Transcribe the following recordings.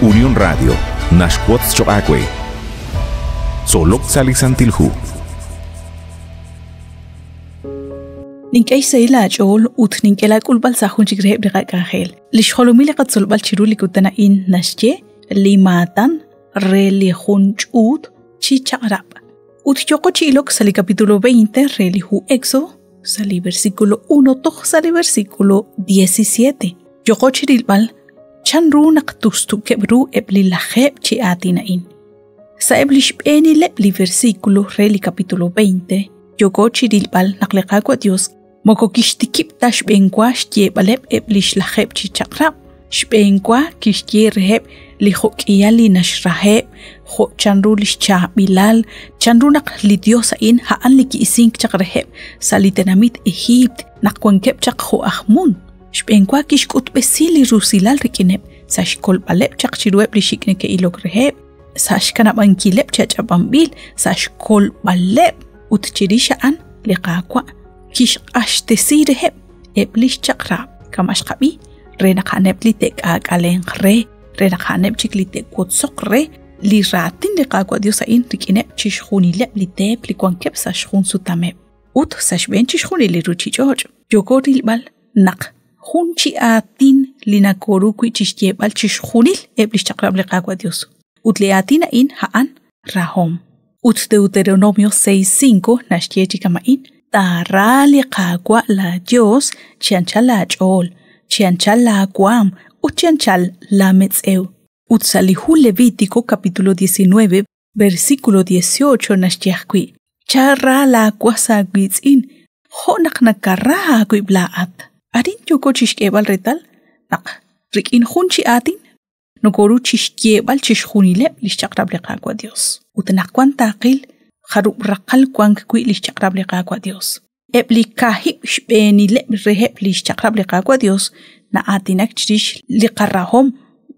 Unión Radio naxwotz choq' aawe. Tzolok sa' li Santil Hu. Nink'e xsahil aach'ool ut nink'e laak'ulb'al sa' jun chik reheb' li qak'anjel. Li xjolomil li qatzolb'al chiru li kutan a'in naxye li maatan re li jun ch'uut chi chaq'rab'. Ut yoqo chi ilok sa' li capítulo 20 re li hu Éxodo, sa' li versículo 1 toj sa' li versículo 17. Yoqo chi rilb'al chan ru naq tustukeb' ru eb' li lajeeb' chi aatin a'in. Sa'eb' li xb'eenileb' li versículo re li capítulo 20, yooko chi rilb'al naq li Qaawa' Dios moko kixtikib' ta xb'eenwa xyeeb'aleb' eb' li xlajeeb' chi chaq'rab', xb'eenwa kixye reheb' li jo'k'ihal li naxraheb' jo' chanru li xchaab'ilal, chanru naq li Dios a'in a'an li ki'isink chaq reheb' sa' li tenamit Ejiipt naq wankeb' chaq jo' aj mun. Xb'eenwa kixk'utb'esi li rusilal rik'ineb' sa' xkolb'aleb' chaq chiruheb' li xik' neke'ilok reheb', sa' xkanab'ankileb' chi ach'ab'anb'il, sa' xkolb'aleb' ut chirix a'an li Qaawa' kixq'axtesi reheb' eb' li xchaq'rab' kama' xqab'i re naq a'aneb' li te'k'aak'alenq re, re naq a'aneb' chik li te'wotzoq re li raatin li Qaawa' Dios a'in rik'ineb' chixjunileb' li teep li wankeb' sa' xjunsutameb' ut sa' xb'een chixjunil li ruuchich'och'. Yooko rilb'al naq jun chi aatin li nakoru wi' chixyeeb'al chixjunil eb' li xchaq'rab' li Qaawa' Dios. Ut li aatin a'in a'an rahom. Ut Deuteronomio 6:5 naxye chi kama'in: Taara li Qaawa' laa Dios chi anchal aach'ool, chi anchal laa waam ut chi anchal laa metz'ew. Ut sa' li hu Levítico capítulo 19 versículo 18 naxye ajwi': Chara laawas aawiitz'in jo' naq nakara aawib' laa'at. Arin yooko chixk'eeb'al reetal naq rik'in jun chi aatin nokoru chixyeeb'al chixjunileb' li xchaq'rab' li Qaawa' Dios. Ut anaqwan taaqil jarub' raqal wank wi' li xchaq'rab' li Qaawa' Dios. Eb' li kaahib' xb'eenileb' reheb' li xchaq'rab' li Qaawa' Dios na'aatinak chirix li qarahom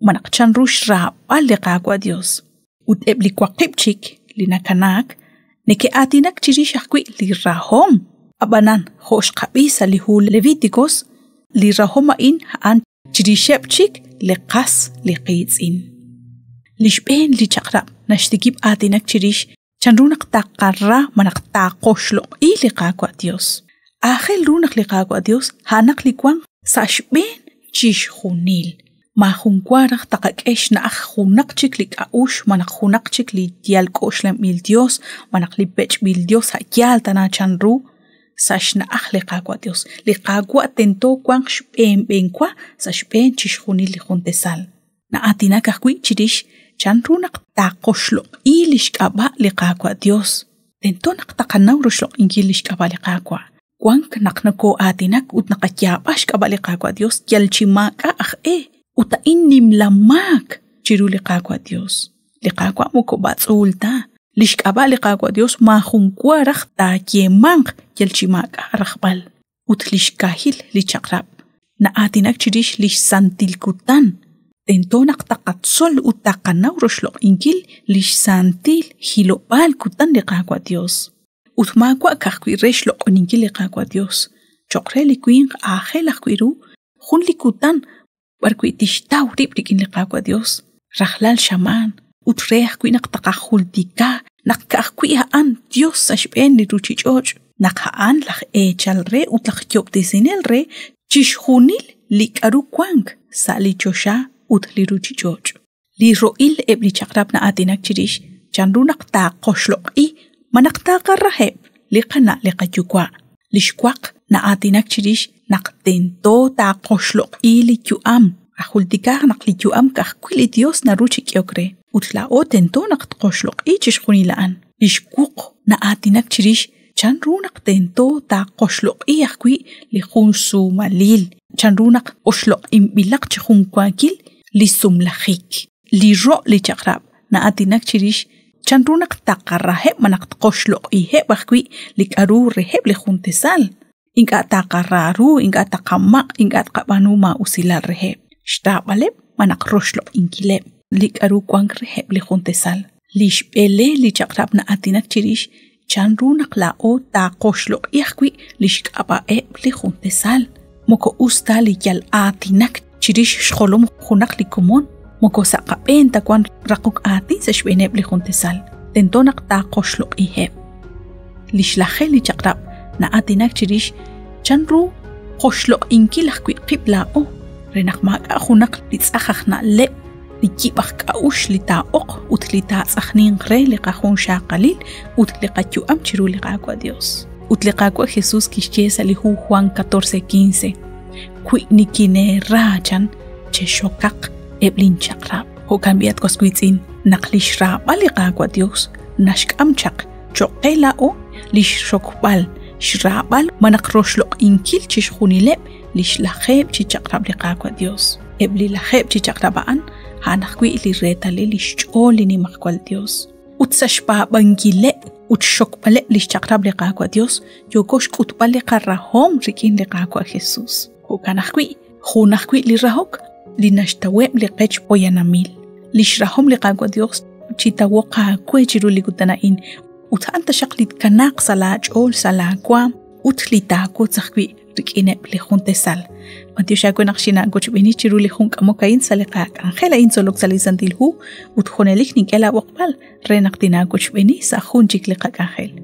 malaj chanru xraab'al li Qaawa' Dios. Ut eb' li waqib' chik li nakanaak neke'aatinak chirix ajwi' li rahom. Ab'anan, jo' xqab'i sa' li hu Levíticos, li rahom a'in a'an chirixeb' chik li qas li qiitz'in. Li xb'een li chaq'rab' naxtikib' aatinak chirix chanru naq taqara malaj taqoxloq'i li Qaawa' Dios. Aajel ru naq li Qaawa' Dios a'anaq li wanq sa' xb'een chixjunil. Maajun wa raj taqak'e xna'aj junaq chik li k'a'uxl malaj junaq chik li yal k'oxlanb'il Dios malaj li pech'b'il Dios a' yaal tana chanru sa' xna'aj li Qaawa' Dios. Li Qaawa' tento wanq xb'een b'eenwa sa' xb'een chixjunil li juntesal. Na'aatinak ajwi' chirix chanru naq taqoxloq'i li xk'ab'a' li Qaawa' Dios. Tento naq taqanaw roxloq'inkil li xk'ab'a' li Qaawa'. Wank naq nokoo'aatinak ut naqayaab'a xk'ab'a' li Qaawa' Dios yal chi maak'a' aj e, ut a'in nimla maak chiru li Qaawa' Dios. Li Qaawa' moko b'atz'uul ta. Li xk'ab'a' li Qaawa' Dios maajun wa raj taayeemanq yal chi maak'a' rajb'al. Ut li xkaahil li chaq'rab' na'aatinak chirix li xsantil kutan. Tento naq taqatzol ut taqanaw roxloq'inkil li xsantil hilob'aal kutan li Qaawa' Dios. Ut maawa' ka'ajwi' re xloq'oninkil li Qaawa' Dios, cho'q re li winq aajel ajwi' ru jun li kutan b'arwi' tixtaw rib' rik'in li Qaawa' Dios rajlal xamaan ut re ajwi' naq taqajultika naq ka'ajwi' a'an Dios sa' xb'een li ruuchich'och', naq a'an laj eechal re ut laj yoob'tesinel re chixjunil li k'aru wank sa' li choxa ut li ruuchich'och'. Li ro'il eb' li chaq'rab' na'aatinak chirix chanru naq taaqoxloq'i malaj taaqaraheb' li qana' li qayuwa'. Li xwaq na'aatinak chirix naq tento taaqoxloq'i li yu'am. Ajultikaaq naq li yu'am ka'ajwi' li Dios naru chi k'ehok re, ut laa'o tento naq tqoxloq'i chixjunil a'an. Li xwuq na'aatinak chirix chanru naq tento taaqoxloq'i ajwi' li jun suumalil, chanru naq oxloq'inb'ilaq chi junwaakil li sumlajik. Li ro' li chaq'rab' na'aatinak chirix chanru naq taqaraheb' malaj tqoxloq'iheb' ajwi' li k'aru reheb' li juntesal. Ink'a' taqara ru, ink'a' taqamaq', ink'a' tqab'aanu maa'usilal reheb'. Xtaab'aleb' malaj roxloq'inkileb' li k'aru wank reheb' li juntesal. Li xb'ele li chaq'rab' na'aatinak chirix chanru naq laa'o taaqoxloq'i ajwi' li xk'ab'a'eb' li juntesal. Moko us ta li yal aatinak chirix xjolom junaq li komon, Moko sa' qab'een ta wank raqok aatin sa' xb'eeneb' li juntesal, tento naq taaqoxloq'iheb'. Li xlaje li chaq'rab' na'aatinak chirix chanru qoxloq'inkil ajwi' qib' laa'o re naq maak'a' junaq li tz'aj aj na'leb' li yib' aj k'a'uxl li taa'oq ut li taatz'ajninq re li qajunxaqalil ut li qayu'am chiru li Qaawa' Dios. Ut li Qaawa' Jesus kixye sa' li hu Juan 14:15, Wi nikineera chan, chexokaq eb' linchaq'rab'. Jo'kan b'i' at was wiitz'in, naq li xraab'al li Qaawa' Dios naxk'am chaq cho'q qe laa'o li xxokb'al, xraab'al malaj roxloq'inkil chixjunileb' li xlajeeb' chi chaq'rab' li Qaawa' Dios. Eb' li lajeeb' chi chaq'rab' a'an, a'an ajwi' li reetalil li xch'ool li Nimajwal Dios. Ut sa' xpaab'ankileb' ut xxokb'aleb' li xchaq'rab' li Qaawa' Dios, yooko xk'utb'al li qarahom rik'in li Qaawa' Jesus. Jo'kan ajwi', jun ajwi' li rahok li naxtaweb' li qech poyanamil. Li xrahom li Qaawa' Dios chitawoq aawe chiru li kutan a'in ut a'an taxaq li tkanaaq sa' laach'ool sa' laawaam ut li taawotz ajwi' rik'ineb' li juntesal. B'antiox aawe naq xinaawochb'eeni chiru li jun k'amok a'in sa' li qak'anjel a'in tzolok sa' li Santil Hu ut junelik nink'e laab'oqb'al re naq tinaawochb'eeni sa' jun chik li qak'anjel.